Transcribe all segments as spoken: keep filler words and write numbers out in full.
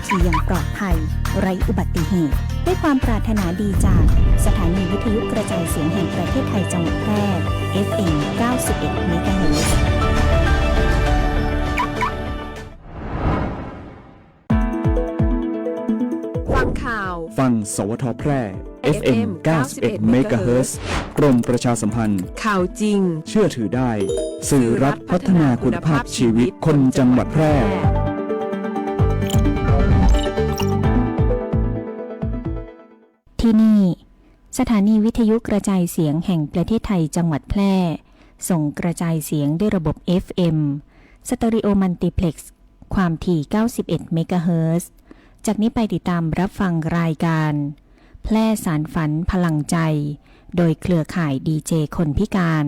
ขี่อย่างปลอดภัย ไร้อุบัติเหตุ ด้วยความปรารถนาดีจากสถานีวิทยุกระจายเสียงแห่งประเทศไทยจังหวัดแพร่ เอฟเอ็ม เก้าสิบเอ็ด เมกะเฮิรตซ์ ฟังข่าว ฟัง สวท แพร่ เอฟเอ็ม เก้าสิบเอ็ด เมกะเฮิรตซ์ กรมประชาสัมพันธ์ ข่าวจริง เชื่อถือได้ สื่อรัฐพัฒนาคุณภาพชีวิตคนจังหวัดแพร่ ที่นี่ สถานีวิทยุกระจายเสียงแห่งประเทศไทยจังหวัดแพร่ ส่งกระจายเสียงด้วยระบบ เอฟเอ็ม สเตอริโอมัลติเพล็กซ์ ความถี่ เก้าสิบเอ็ด เมกะเฮิรตซ์ จากนี้ไปติดตามรับฟังรายการ แพร่สานฝันพลังใจ โดยเครือข่ายดีเจคนพิการ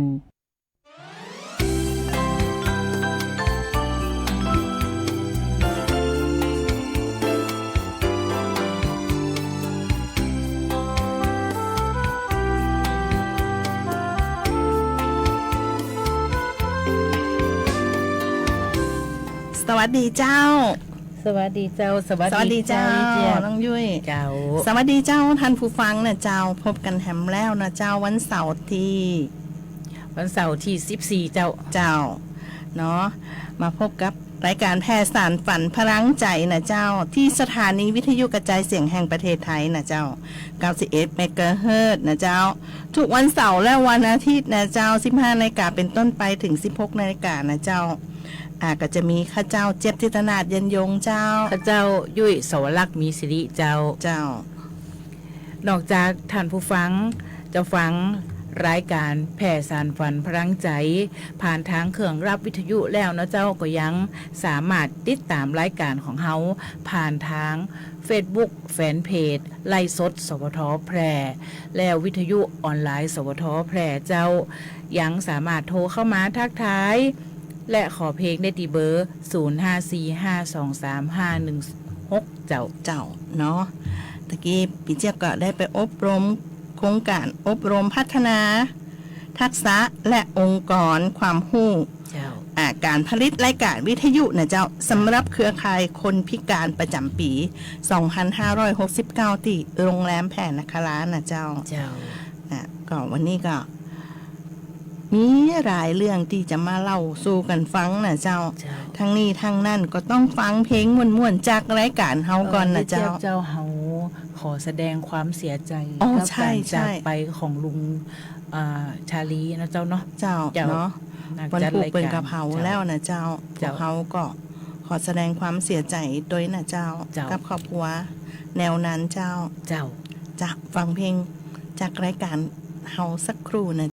สวัสดีเจ้า สวัสดีเจ้า สวัสดีเจ้า สวัสดีเจ้า เจ้า น้องยุ้ย เจ้า สวัสดีเจ้า ท่านผู้ฟังนะเจ้า พบกันแหมแล้วนะเจ้า วันเสาร์ที่ วันเสาร์ที่สิบสี่เจ้า เจ้า เนาะ มาพบกับรายการแพร่สานฝันพลังใจนะเจ้า ที่สถานีวิทยุกระจายเสียงแห่งประเทศไทยนะเจ้า เก้าสิบเอ็ด เมกะเฮิรตซ์นะเจ้า ทุกวันเสาร์และวันอาทิตย์นะเจ้า สิบห้านาฬิกาเป็นต้นไปถึง สิบหกนาฬิกานะเจ้า อ่า ก็จะมีข้าเจ้าเจี๊ยบจิตรนาถ เย็นยงเจ้า ข้าเจ้ายุ้ยสวรักษ์ มีสิริเจ้า เจ้า นอกจากท่านผู้ฟังจะฟังรายการแพร่สานฝันพลังใจ ผ่านทางเครื่องรับวิทยุแล้วนะเจ้า ก็ยังสามารถติดตามรายการของเฮาผ่านทางเฟซบุ๊ก แฟนเพจ ไลฟ์สด สวท แพร่ และวิทยุออนไลน์ สวท แพร่เจ้า ยังสามารถโทรเข้ามาทักทาย และขอเพลงได้ตี้เบอร์ ศูนย์ห้าสี่ห้าสองสามห้าหนึ่งหก เจ้า เจ้า เนาะ ตะกี้ปี้เจี๊ยบก็ได้ไปอบรมโครงการอบรมพัฒนาทักษะและองค์กรความฮู้ เจ้า อ่า การผลิตรายการวิทยุนะเจ้า สำหรับเครือข่ายคนพิการประจำปี๋ สองพันห้าร้อยหกสิบเก้า ตี้โรงแรมแพรนครานะเจ้า เจ้า อ่ะ ก็วันนี้ก็ มีหลายเรื่องตี้จะมาเล่าสู่กั๋นฟังนะเจ้า เจ้า ทั้งนี้ทั้งนั้นก็ต้องฟังเพลงม่วนๆ จากรายการเฮาก่อนนะเจ้า เอ่อ เจ้า เจ้า เฮาขอแสดงความเสียใจ อ๋อ กับ ใช่ การจากไป ใช่ ของลุง อ่า ชาลีนะเจ้าเนาะ เจ้า เจ้า เนาะ นักจัดรายการ วันพูกเปิ้นก็เผาแล้วนะเจ้า เจ้า พวกเฮาก็ขอแสดงความเสียใจตวยนะเจ้า เจ้า กับครอบครัวแนวนั้นเจ้า เจ้า จะฟังเพลงจากรายการเฮาสักครู่นะ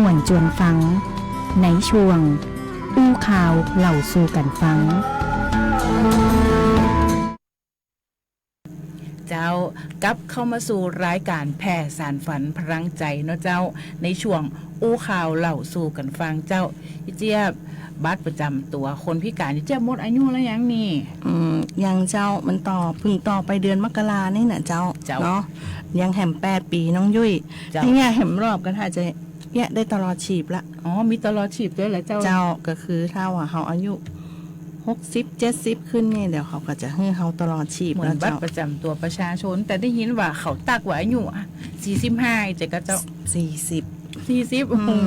อ่วนจวนฟัง ในช่วงอู้ข่าวเล่าสู่กั๋นฟัง เจ้า กลับเข้ามาสู่รายก๋านแผ่สานฝันพลังใจ๋เนาะเจ้า ในช่วงอู้ข่าวเล่าสู่กั๋นฟังเจ้า เจี๊ยบ บัตรประจ๋ำตั๋วคนพิก๋าน เจี๊ยบหมดอายุแล้วยังนี่ อืม ยังเจ้า มันต่อ เพิ่งต่อไปเดือนมกรานี่น่ะเจ้า เจ้า เนาะ ยังแหมแปดปี๋น้องยุ้ย เจ้า ถ้าเยียะแหมรอบก็ถ้าจะ เยียะได้ตลอดชีพละ อ๋อ มีตลอดชีพด้วยเหรอเจ้า เจ้า ก็คือถ้าว่าเฮาอายุหกสิบ เจ็ดสิบ ขึ้นนี่ เดี๋ยวเขาก็จะหื้อเฮาตลอดชีพ เหมือน แล้วเจ้า บัตรประจ๋ำตั๋วประชาชน แต่ได้ยินว่าเขาตั๊กว่าอายุ อะ สี่สิบห้า เจ๊ก็เจ้า สี่สิบ สี่สิบ อืม อื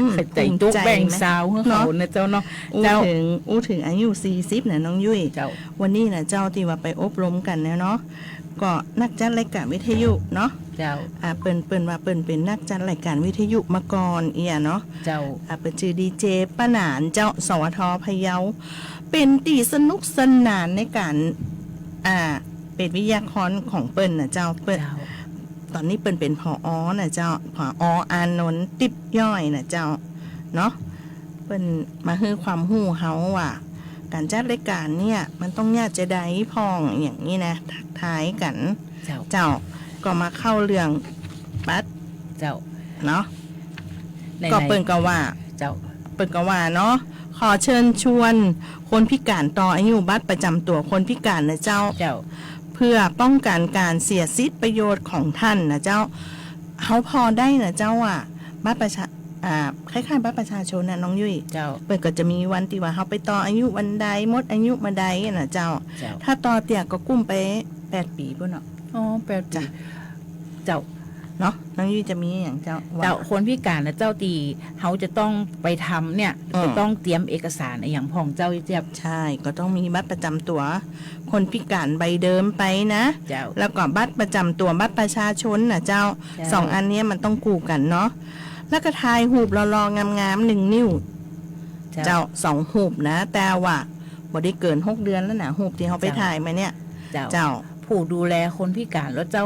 ม ใจ๋จุกแบ่งซาวหื้อเขา เนาะ นะเจ้าเนาะ อู้ เจ้า เถิง อู้เถิงอายุสี่สิบนะน้องยุ้ย เจ้า วันนี้นะเจ้า ตี้ว่าไปอบรมกั๋นเนี่ยเนาะ ก็นักจัดรายก๋านวิทยุเนาะ เจ้า อ่า เปิ้น เปิ้นว่าเปิ้นเป๋นนักจัดรายก๋านวิทยุมาก่อนเอี้ยเนาะ เจ้า อ่า เปิ้นจื้อดีเจป้าหนานเจ้า สวท พะเยา เป๋นตี้สนุกสนานในก๋าน อ่า เป๋นวิทยากรของเปิ้นน่ะเจ้า เปิ้น เจ้า ต๋อนนี้เปิ้นเป๋น ผอ น่ะเจ้า ผอ อานนท์ ติ๊บย้อยน่ะเจ้า เนาะ เปิ้นมาหื้อความฮู้เฮาว่า ก๋านจัดรายก๋านเนี่ย มันต้องเยียะจาใดพ่อง อย่างนี้นะ ทักทายกั๋น เจ้า เจ้า ก็มาเข้าเรื่องบัตร เจ้า เนาะ ไหนๆ ก็เปิ้นก็ว่า เจ้า เปิ้นก็ว่าเนาะ ขอเชิญชวนคนพิก๋านต่ออายุบัตรประจ๋ำตั๋วคนพิก๋านนะเจ้า เจ้า เพื่อป้องกั๋นก๋านเสียสิทธิประโยชน์ของต้านนะเจ้า เฮาผ่อได้นะเจ้า ว่าบัตรประชา อ่า คล้ายๆ บัตรประชาชนน่ะน้องยุ้ย เจ้า เปิ้นก็จะมีวันตี้ว่าเฮาไปต่ออายุวันใด หมดอายุเมื่อใดน่ะเจ้า เจ้า ถ้าต่อเตื้อก็กุ้มไปแปดปี๋ปู้นเนาะ อ๋อ แปดปี๋ จ้ะ เจ้า เนาะ น้องยุ้ยจะมีอะหยังเจ้า ว่า เจ้า คนพิก๋านนะเจ้า ตี้เฮาจะต้องไปทำเนี่ย อืม จะต้องเตรียมเอกสารอะหยังพ่องเจ้าเจี๊ยบ ใช่ ก็ต้องมีบัตรประจ๋ำตั๋วคนพิก๋านใบเดิมไปนะ เจ้า แล้วก็บัตรประจ๋ำตั๋วบัตรประชาชนน่ะเจ้า เจ้า สองอันเนี้ยมันต้องคู่กั๋นเนาะ แล้วก็ถ่ายรูปหล่อๆ งามๆ หนึ่งนิ้ว เจ้า เจ้า สองรูปนะ แต่ว่าบ่ได้เกินหกเดือนแล้วนะ รูปตี้เฮาไป เจ้า ถ่ายมาเนี่ย เจ้า เจ้า ผู้ดูแลคนพิก๋านแล้วเจ้า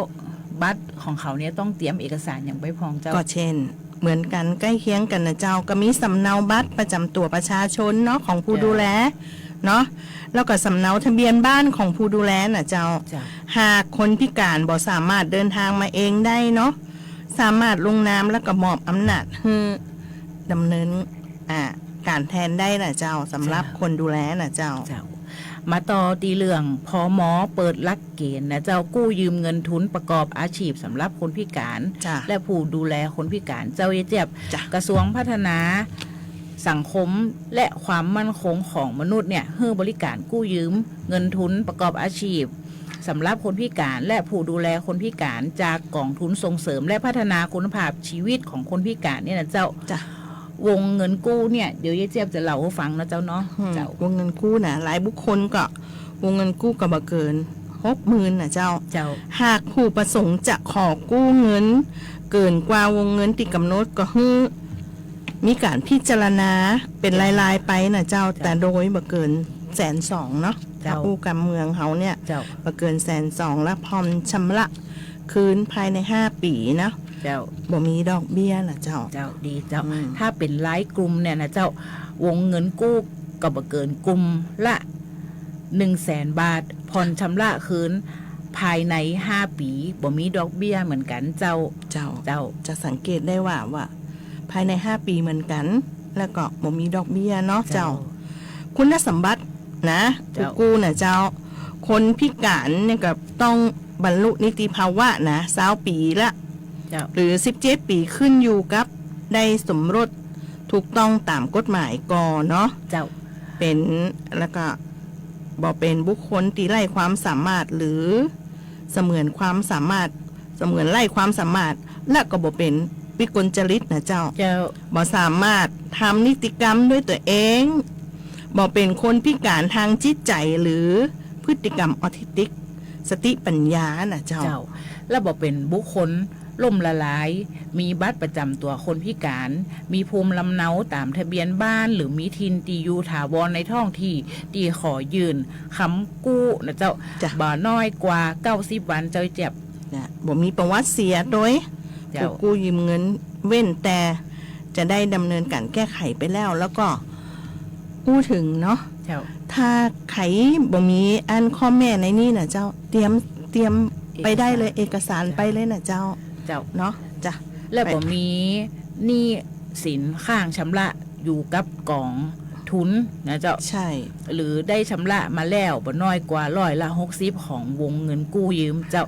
บัตรของเขาเนี่ยต้องเตรียมเอกสารอะหยังไปพ่องเจ้า ก็เช่น เหมือนกั๋น ใก้เคียงกั๋นนะเจ้า ก็มีสำเนาบัตรประจ๋ำตั๋วประชาชนเนาะ ของผู้ เจ้า ดูแลเนาะ แล้วก็สำเนาทะเบียนบ้านของผู้ดูแลน่ะเจ้า เจ้า หากคนพิก๋านบ่สามารถเดินทางมาเองได้เนาะ สามารถลงนามแล้วก็มอบอำนาจหื้อดำเนิน อ่า ก๋านแทนได้น่ะเจ้า สำหรับ เจ้า คนดูแลน่ะเจ้า เจ้า มาต่อตี้เรื่อง พม เปิดหลักเกณฑ์นะเจ้า กู้ยืมเงินทุนประกอบอาชีพสำหรับคนพิก๋าน จ้ะ และผู้ดูแลคนพิก๋าน เจ้าเจี๊ยบ จ้ะ กระทรวงพัฒนาสังคมและความมั่นคงของมนุษย์เนี่ย หื้อบริก๋านกู้ยืมเงินทุนประกอบอาชีพสำหรับคนพิก๋าน และผู้ดูแลคนพิก๋าน จากก๋องทุนส่งเสริมและพัฒนาคุณภาพชีวิตของคนพิก๋านเนี่ยนะเจ้า จ้ะ วงเงินกู้เนี่ย เดี๋ยวเจี๊ยบจะเล่าหื้อฟังนะเจ้าเนาะ อืม เจ้า วงเงินกู้นะ รายบุคคลก็ วงเงินกู้ก็บ่เกินหกหมื่นน่ะเจ้า เจ้า หากผู้ประสงค์จะขอกู้เงินเกินกว่าวงเงินตี้ก๋ำหนดก็หื้อมีก๋านพิจารณาเป๋น เจ้า รายๆ ไปน่ะเจ้า เจ้า แต่โดยบ่เกินแสนสองเนาะ เจ้า ถ้าอู้กำเมืองเฮาเนี่ย เจ้า บ่เกินแสนสอง และผ่อนชำระคืนภายในห้าปี๋เนาะ เจ้า บ่มีดอกเบี้ยน่ะเจ้า เจ้า ดีเจ้า อืม ถ้าเป๋นรายกลุ่มเนี่ยนะเจ้า วงเงินกู้ก็บ่เกินกลุ่มละหนึ่งแสนบาท ผ่อนชำระคืนภายในห้าปี๋ บ่มีดอกเบี้ยเหมือนกั๋นเจ้า เจ้า เจ้า จะสังเกตได้ว่า ว่าภายในห้าปี๋เหมือนกั๋น แล้วก็บ่มีดอกเบี้ยเนาะ เจ้า เจ้า คุณสมบัตินะ เจ้า ผู้กู้น่ะเจ้า คนพิก๋านเนี่ยก็ต้องบรรลุนิติภาวะนะ ซาวปี๋ละ เจ้า หรือสิบเจ็ดปี๋ ขึ้นอยู่กับได้สมรสถูกต้องต๋ามกฎหมายก่อเนาะ เจ้า เป๋น แล้วก็บ่เป๋นบุคคลตี้ไร้ความสามารถ หรือเสมือนความสามารถ เสมือนไร้ความสามารถ และก็บ่เป๋นวิกลจริตน่ะเจ้า เจ้า บ่สามารถทำนิติกรรมด้วยตั๋วเอง บ่เป๋นคนพิก๋านตางจิตใจ๋ หรือพฤติกรรมออทิสติก สติปัญญาน่ะเจ้า เจ้า และบ่เป๋นบุคคลล้มละลาย มีบัตรประจ๋ำตั๋วคนพิก๋าน มีภูมิลำเนาต๋ามทะเบียนบ้าน หรือมีถิ่นตี้อยู่ถาวรในท้องตี้ ตี้ขอยื่นคำกู้น่ะเจ้า จ้ะ บ่น้อยกว่าเก้าสิบวัน เจ้าเจี๊ยบ นะ บ่มีประวัติเสียโตย เจ้า ผู้กู้ยืมเงิน เว้นแต่ จะได้ดำเนินก๋านแก้ไขไปแล้ว แล้วก็อู้เถิงเนาะ เจ้า ถ้าใผบ่มีอันข้อแม้ในนี้น่ะเจ้า เตรียม เตรียมไปได้เลย เอกสาร เอกสาร เจ้า ไปเลยน่ะเจ้า เจ้า เนาะ จ้ะ แล้ว ไป บ่มีหนี้สินค้างชำระอยู่กับก๋องทุนนะเจ้า ใช่ หรือได้ชำระมาแล้วบ่น้อยกว่าร้อยละหกสิบของวงเงินกู้ยืมเจ้า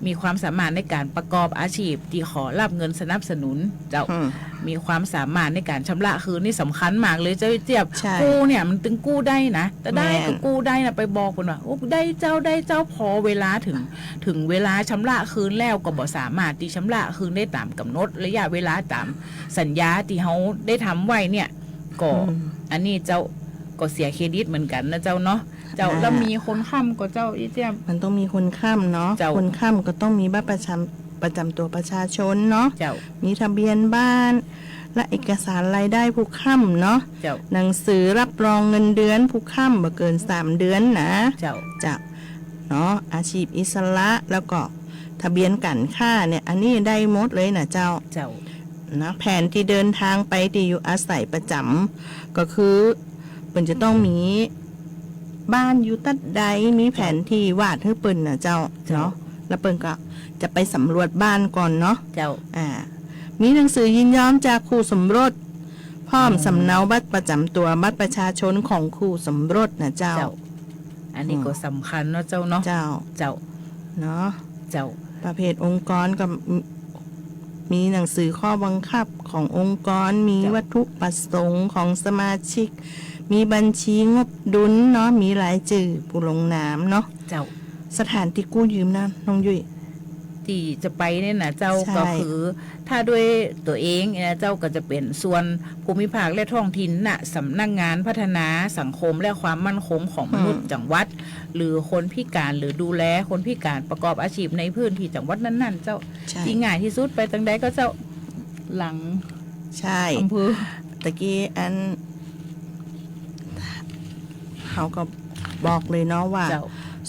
มีความสามารถในก๋านประกอบอาชีพตี้ขอฮับเงินสนับสนุนเจ้า อืม มีความสามารถในก๋านชำระคืนนี่สำคัญมากเลยเจ้าเจี๊ยบ ใช่ กู้เนี่ยมันตึงกู้ได้นะ แต่ได้ แม่น ก็กู้ได้นะ ไปบอกเปิ้นว่า โอ้ ได้เจ้า ได้เจ้า พอเวลาเถิง เถิงเวลาชำระคืนแล้วก็บ่สามารถตี้ชำระคืนได้ต๋ามก๋ำหนดระยะเวลาต๋ามสัญญาตี้เฮาได้ทำไว้เนี่ย ก็ อืม อันนี้เจ้า ก็เสียเครดิตเหมือนกั๋นนะเจ้าเนาะ เจ้า อ่า แล้วมีคนค้ำก่อเจ้าอี้เจี๊ยบ มันต้องมีคนค้ำเนาะ เจ้า คนค้ำก็ต้องมีบัตรประจำ ประจำตั๋วประชาชนเนาะ เจ้า มีทะเบียนบ้าน และเอกสารรายได้ผู้ค้ำเนาะ เจ้า หนังสือรับรองเงินเดือนผู้ค้ำบ่เกินสามเดือนนะ เจ้า เจ้า เนาะ อาชีพอิสระ แล้วก็ทะเบียนก๋านค้าเนี่ย อันนี้ได้หมดเลยน่ะเจ้า เจ้า นะ แผนตี้เดินทางไปตี้อยู่อาศัยประจำ ก็คือเปิ้นจะต้องมีบ้านอยู่ตั๊ดใด มีแผนตี้วาดหื้อเปิ้นน่ะเจ้า เจ้า เนาะ แล้วเปิ้นก็จะไปสำรวจบ้านก่อนเนาะ เจ้า อ่า มีหนังสือยินยอมจากคู่สมรส พร้อม อืม สำเนาบัตรประจำตั๋ว บัตรประชาชนของคู่สมรสน่ะเจ้า เจ้า อันนี้ก็ อืม สำคัญเนาะเจ้าเนาะ เจ้า เจ้า เนาะ เจ้า ประเภทองค์กรก็มี มีหนังสือข้อบังคับขององค์กร มี เจ้า วัตถุประสงค์ของสมาชิก มีบัญชีงบดุลเนาะ มีรายจื้อผู้ลงนามเนาะ เจ้า สถานตี้กู้ยืมนะน้องยุ้ย ตี้จะไปเนี่ยนะเจ้า ใช่ ก็คือ ถ้าด้วยตั๋วเองเนี่ยนะเจ้า ก็จะเป๋นส่วนภูมิภาคและท้องถิ่นน่ะ สำนักงานพัฒนาสังคมและความมั่นคงของมนุษย์ อืม จังหวัด หรือคนพิการ หรือดูแลคนพิการประกอบอาชีพในพื้นที่จังหวัดนั้นๆ เจ้า ใช่ ตี้ง่ายตี้สุดไปตางใดก็เจ้า หลัง ใช่ อำเภอ ตะกี้อัน เฮาก็บอกเลยเนาะว่า เจ้า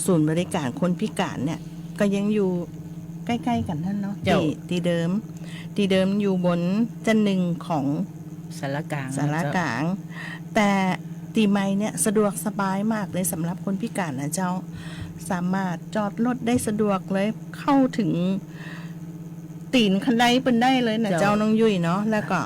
ศูนย์บริการคนพิการเนี่ย ก็ยังอยู่ใก้ๆ กั๋นหั้นเนาะ เจ้า ตี้ ตี้เดิม ตี้เดิมอยู่บนจั๊นหนึ่งของศาลากลาง ศาลากลาง เจ้า แต่ตี้ใหม่เนี่ยสะดวกสบายมากเลยสำหรับคนพิการนะเจ้า สามารถจอดรถได้สะดวกเลย เข้าเถิง ตี๋นคันไดเปิ้นได้เลยนะ เจ้า เจ้าน้องยุ้ยเนาะ แล้วก็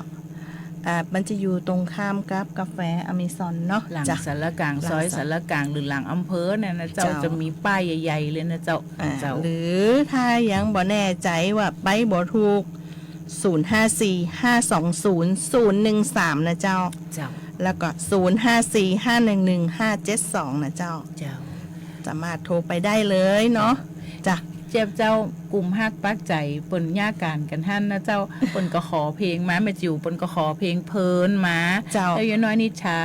อ่า มันจะอยู่ตรงข้ามกับกาแฟอเมซอนเนาะ หลัง จ้ะ ศาลากลาง หลัง ซอย ศาลากลาง หรือหลังอำเภอเนี่ยนะเจ้า เจ้า จะมีป้ายใหญ่ๆ เลยนะเจ้า อ่า เจ้า หรือถ้ายังบ่แน่ใจ๋ว่าไปบ่ถูก ศูนย์ห้าสี่ ห้าสองศูนย์ ศูนย์หนึ่งสาม นะเจ้า เจ้า แล้วก็ ศูนย์ห้าสี่ ห้าหนึ่งหนึ่ง ห้าเจ็ดสอง นะเจ้า เจ้า สามารถโทรไปได้เลยเนาะ จ้ะ เจี๊ยบเจ้า กลุ่มฮักปักใจ๋ เปิ้นย่าก๋านกั๋นหั้นนะเจ้า เปิ้นก็ขอเพลงมา แม่จิ๋วเปิ้นก็ขอเพลงเพลินมา เจ้า แล้วยายน้อยนิชา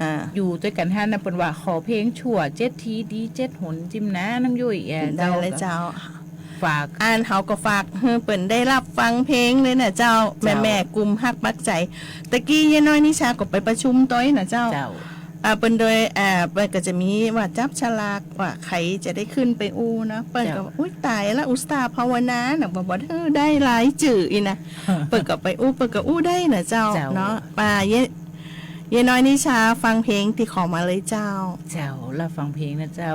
อ่า อยู่ตวยกั๋นหั้นนะ เปิ้นว่าขอเพลงชั่วเจ็ดทีดีเจ็ดหนจิ่มนะ น้องยุ้ย เอ่อ ได้เลยเจ้า เจ้า ฝาก อันเฮาก็ฝากหื้อเปิ้นได้ฮับฟังเพลงเลยนะเจ้า เจ้า แม่ๆ กลุ่มฮักปักใจ๋ ตะกี้ยายน้อยนิชาก็ไปประชุมตวยนะเจ้า เจ้า อ่า เปิ้นโดย อ่า เปิ้นก็จะมีว่าจับฉลากว่าใผจะได้ขึ้นไปอู้เนาะ เปิ้นก็ เจ้า อุ๊ย ต๋ายละ อุตส่าห์ภาวนานะ บ่ บ่ได้รายจื้ออี้นะ เปิ้นก็ไปอู้ เปิ้นก็อู้ได้นะเจ้า เจ้า เนาะ อ่า ยาย ยายน้อยนิชาฟังเพลงตี้ขอมาเลยเจ้า เจ้า ฮับฟังเพลงนะเจ้า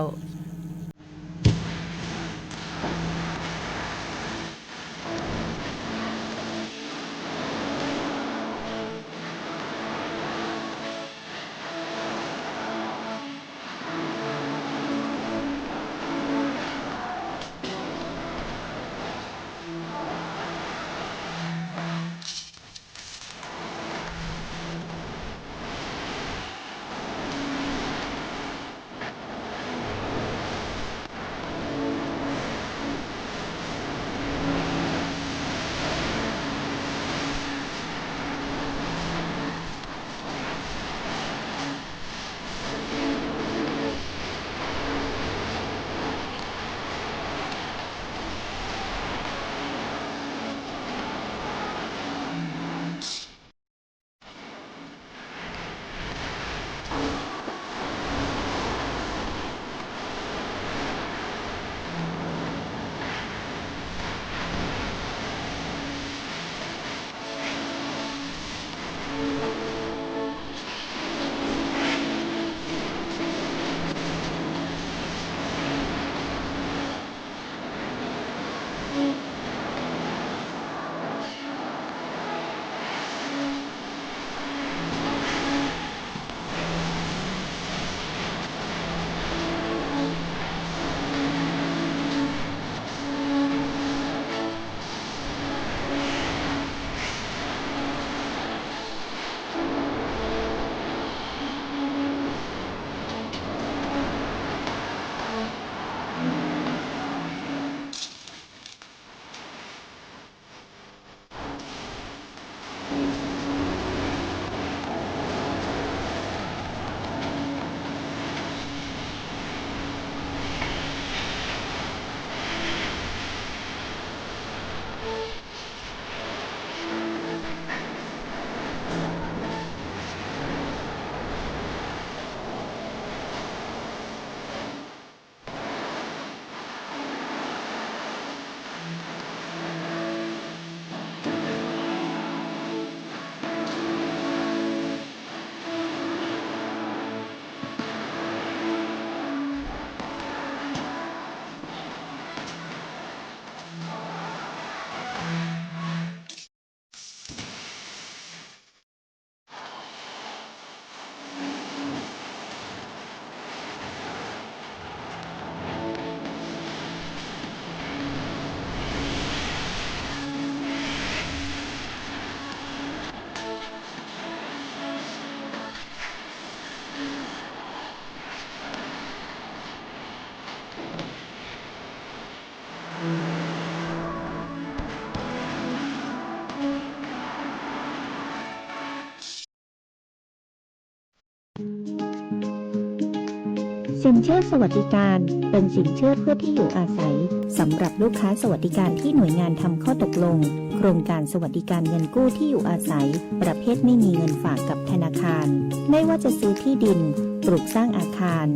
สินเชื่อสวัสดิการ เป็นสินเชื่อเพื่อที่อยู่อาศัย สำหรับลูกค้าสวัสดิการที่หน่วยงานทำข้อตกลง โครงการสวัสดิการเงินกู้ที่อยู่อาศัย ประเภทไม่มีเงินฝากกับธนาคาร ไม่ว่าจะซื้อที่ดิน ปลูกสร้างอาคาร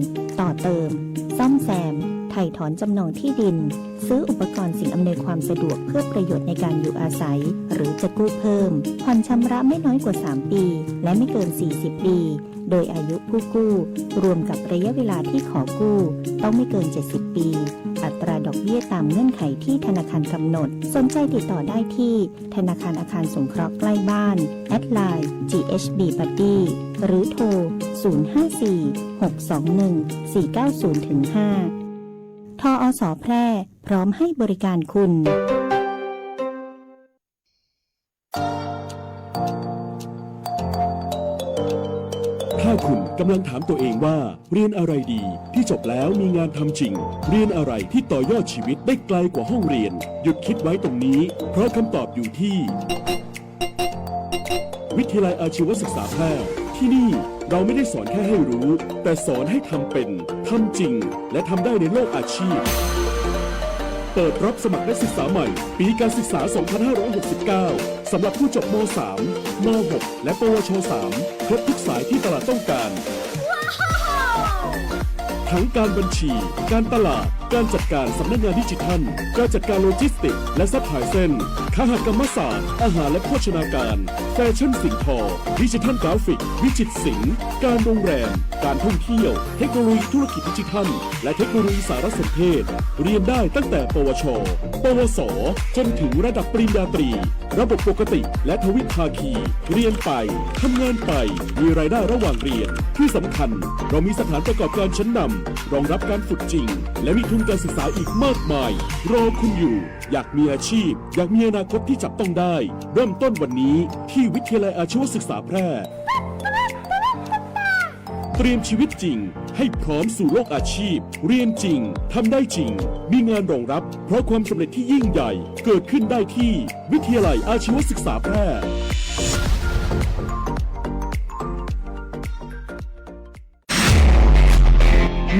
ต่อเติม ซ่อมแซม ไถ่ถอนจำนองที่ดิน ซื้ออุปกรณ์สิ่งอำนวยความสะดวกเพื่อประโยชน์ในการอยู่อาศัย หรือจะกู้เพิ่ม ผ่อนชำระไม่น้อยกว่าสามปี และไม่เกินสี่สิบปี โดยอายุผู้กู้ รวมกับระยะเวลาที่ขอกู้ ต้องไม่เกินเจ็ดสิบปี อัตราดอกเบี้ยตามเงื่อนไขที่ธนาคารกำหนด สนใจติดต่อได้ที่ธนาคารอาคารสงเคราะห์ใกล้บ้าน แอดไลน์ จีเอชบี Buddy หรือโทร ศูนย์ห้าสี่ หกสองหนึ่ง สี่เก้าศูนย์ ห้า ทออส แพร่ พร้อมให้บริการคุณ ถ้าคุณกำลังถามตัวเองว่า เรียนอะไรดีที่จบแล้วมีงานทำจริง เรียนอะไรที่ต่อยอดชีวิตได้ไกลกว่าห้องเรียน หยุดคิดไว้ตรงนี้ เพราะคำตอบอยู่ที่ วิทยาลัยอาชีวศึกษาแพร่ ที่นี่เราไม่ได้สอนแค่ให้รู้ แต่สอนให้ทำเป็น ทำจริง และทำได้ในโลกอาชีพ เปิดรับสมัครนักศึกษาใหม่ ปีการศึกษา สองพันห้าร้อยหกสิบเก้า สำหรับผู้จบ ม.สาม ม.หก และ ปวช สาม ครบทุกสายที่ตลาดต้องการ ทั้งการบัญชี การตลาด การจัดการสำนักงานดิจิทัล การจัดการโลจิสติกส์และซัพพลายเชน คหกรรมศาสตร์ อาหารและโภชนาการ แฟชั่นสิ่งทอ ดิจิทัลกราฟิก วิจิตรศิลป์ การโรงแรม การท่องเที่ยว เทคโนโลยีธุรกิจดิจิทัล และเทคโนโลยีสารสนเทศ เรียนได้ตั้งแต่ ปวช ปวส จนถึงระดับปริญญาตรี ระบบปกติและทวิภาคี เรียนไป ทำงานไป มีรายได้ระหว่างเรียน ที่สำคัญ เรามีสถานประกอบการชั้นนำ รองรับการฝึกจริง และมีทุนการศึกษาอีกมากมาย รอคุณอยู่ อยากมีอาชีพ อยากมีอนาคตที่จับต้องได้ เริ่มต้นวันนี้ที่วิทยาลัยอาชีวศึกษาแพร่ เตรียมชีวิตจริงให้พร้อมสู่โลกอาชีพ เรียนจริง ทำได้จริง มีงานรองรับ เพราะความสำเร็จที่ยิ่งใหญ่ เกิดขึ้นได้ที่วิทยาลัยอาชีวศึกษาแพร่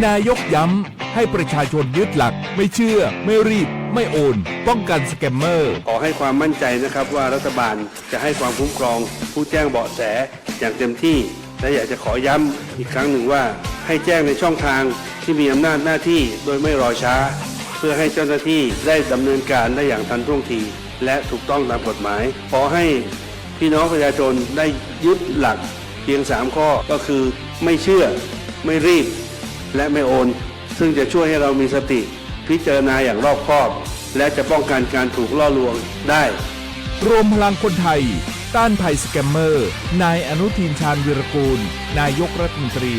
นายกย้ำให้ประชาชนยึดหลัก ไม่เชื่อ ไม่รีบ ไม่โอน ป้องกันสแกมเมอร์ ขอให้ความมั่นใจนะครับว่ารัฐบาลจะให้ความคุ้มครองผู้แจ้งเบาะแสอย่างเต็มที่ และอยากจะขอย้ำอีกครั้งหนึ่งว่า ให้แจ้งในช่องทางที่มีอำนาจหน้าที่โดยไม่รอช้า เพื่อให้เจ้าหน้าที่ได้ดำเนินการได้อย่างทันท่วงที และถูกต้องตามกฎหมาย ขอให้พี่น้องประชาชนได้ยึดหลักเพียงสามข้อ ก็คือ ไม่เชื่อ ไม่รีบ และไม่โอน ซึ่งจะช่วยให้เรามีสติพิจารณาอย่างรอบคอบ และจะป้องกันการถูกล่อลวงได้ รวมพลังคนไทย ต้านภัยสแกมเมอร์ นายอนุทิน ชาญวีรกูล นายกรัฐมนตรี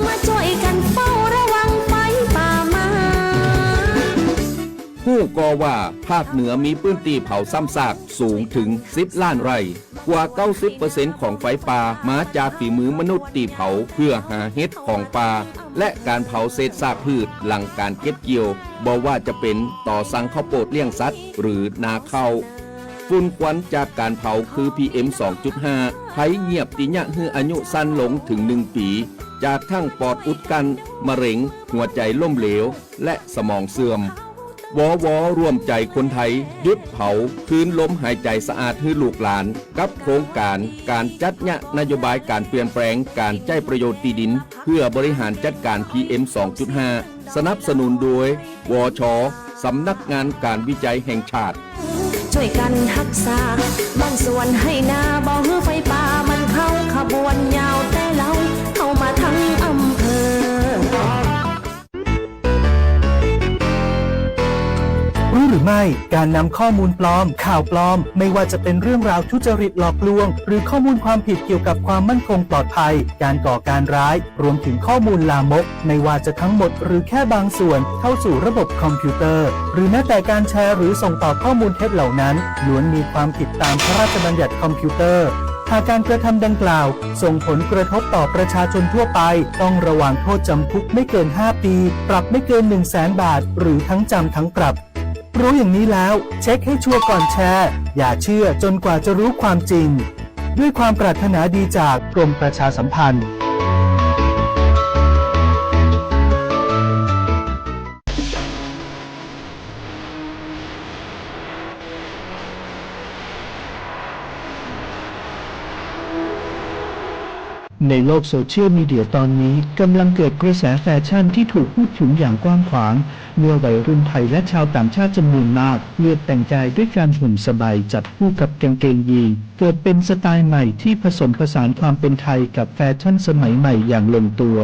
มาจ้อยกั๋นเฝ้าระวังไฟป่ามา ฮู้ก่อว่าภาคเหนือมีพื้นตี้เผาซ้ำซากสูงเถิงสิบล้านไร่ กว่าเก้าสิบเปอร์เซ็นต์ของไฟป่ามาจากฝีมือมนุษย์ตี้เผาเพื่อหาเห็ดของป่า และก๋านเผาเศษซากพืชหลังก๋านเก็บเกี่ยว บ่ว่าจะเป๋นตอสั่งข้าวโปดเลี้ยงสัตว์ หรือนาข้าว ฝุ่นควันจากก๋านเผาคือ พีเอ็ม สองจุดห้า ภัยเยียบตี้เยียะหื้ออายุสั้นลงเถิงหนึ่งปี๋ จากทั้งปอดอุดกั้น มะเร็ง หัวใจ๋ล้มเหลว และสมองเสื่อม วว ร่วมใจ๋คนไทย หยุดเผา คืนลมหายใจ๋สะอาดหื้อลูกหลาน กับโครงก๋านก๋านจัดเยียะนโยบายก๋านเปลี่ยนแปลงก๋านใจ๊ประโยชน์ตี้ดิน เพื่อบริหารจัดก๋าน พีเอ็ม สองจุดห้า สนับสนุนโดย วช สำนักงานก๋านวิจัยแห่งชาติ จ้วยกั๋นฮักษาบ้านสวนไฮ่นา บ่หื้อไฟป่ามันเข้าขบวนยาวแต่เล้า เข้ามาตึงอำเภอ รู้หรือไม่ การนำข้อมูลปลอม ข่าวปลอม ไม่ว่าจะเป็นเรื่องราวทุจริตหลอกลวง หรือข้อมูลความผิดเกี่ยวกับความมั่นคงปลอดภัย การก่อการร้าย รวมถึงข้อมูลลามก ไม่ว่าจะทั้งหมดหรือแค่บางส่วน เข้าสู่ระบบคอมพิวเตอร์ หรือแม้แต่การแชร์หรือส่งต่อข้อมูลเท็จเหล่านั้น ล้วนมีความผิดตามพระราชบัญญัติคอมพิวเตอร์ หากการกระทำดังกล่าว ส่งผลกระทบต่อประชาชนทั่วไป ต้องระวางโทษจำคุกไม่เกินห้าปี ปรับไม่เกินหนึ่งแสนบาท หรือทั้งจำทั้งปรับ รู้อย่างนี้แล้ว เช็คให้ชัวร์ก่อนแชร์ อย่าเชื่อจนกว่าจะรู้ความจริง ด้วยความปรารถนาดีจากกรมประชาสัมพันธ์ ในโลกโซเชียลมีเดียตอนนี้กำลังเกิดกระแสแฟชั่นที่ถูกพูดถึงอย่างกว้างขวาง เมื่อวัยรุ่นไทยและชาวต่างชาติจำนวนมากเลือกแต่งกายด้วยการห่มสบายจับคู่กับกางเกงยีน เกิดเป็นสไตล์ใหม่ที่ผสมผสานความเป็นไทยกับแฟชั่นสมัยใหม่อย่างลงตัว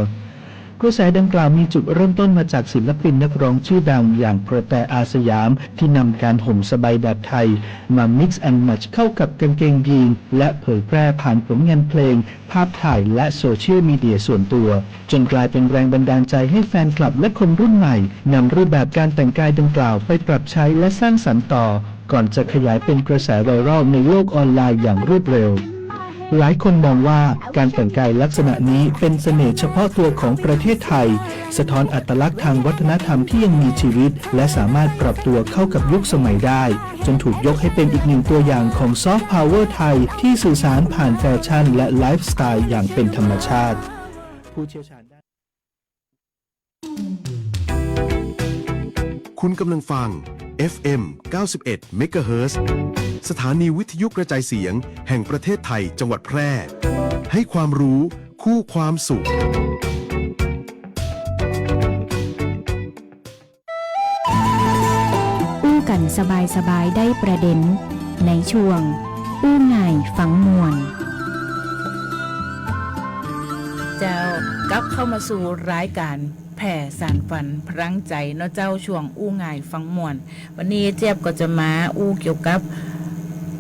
กระแสดังกล่าวมีจุดเริ่มต้นมาจากศิลปินนักร้องชื่อดังอย่างกระแต อาสยาม ที่นำการห่มสบายแบบไทยมา mix and match เข้ากับกางเกงยีน และเผยแพร่ผ่านผลงานเพลง ภาพถ่ายและโซเชียลมีเดียส่วนตัว จนกลายเป็นแรงบันดาลใจให้แฟนคลับและคนรุ่นใหม่นำรูปแบบการแต่งกายดังกล่าวไปปรับใช้และสร้างสรรค์ต่อ ก่อนจะขยายเป็นกระแสไวรัลในโลกออนไลน์อย่างรวดเร็ว หลายคนมองว่าการแต่งกายลักษณะนี้เป็นเสน่ห์เฉพาะตัวของประเทศไทย สะท้อนอัตลักษณ์ทางวัฒนธรรมที่ยังมีชีวิต และสามารถปรับตัวเข้ากับยุคสมัยได้ จนถูกยกให้เป็นอีกหนึ่งตัวอย่างของซอฟต์พาวเวอร์ไทยที่สื่อสารผ่านแฟชั่นและไลฟ์สไตล์อย่างเป็นธรรมชาติ ผู้เชี่ยวชาญด้าน คุณกำลังฟัง เอฟเอ็ม เก้าสิบเอ็ด เมกะเฮิรตซ์ สถานีวิทยุกระจายเสียงแห่งประเทศไทย จังหวัดแพร่ ให้ความรู้คู่ความสุข อู้กั๋นสบายๆ ได้ประเด็น ในช่วง อู้ง่ายฟังม่วน เจ้า กลับเข้ามาสู่รายก๋านแผ่สานฝันพลังใจ๋เนาะเจ้า ช่วงอู้ง่ายฟังม่วน วันนี้เจี๊ยบก็จะมาอู้เกี่ยวกับ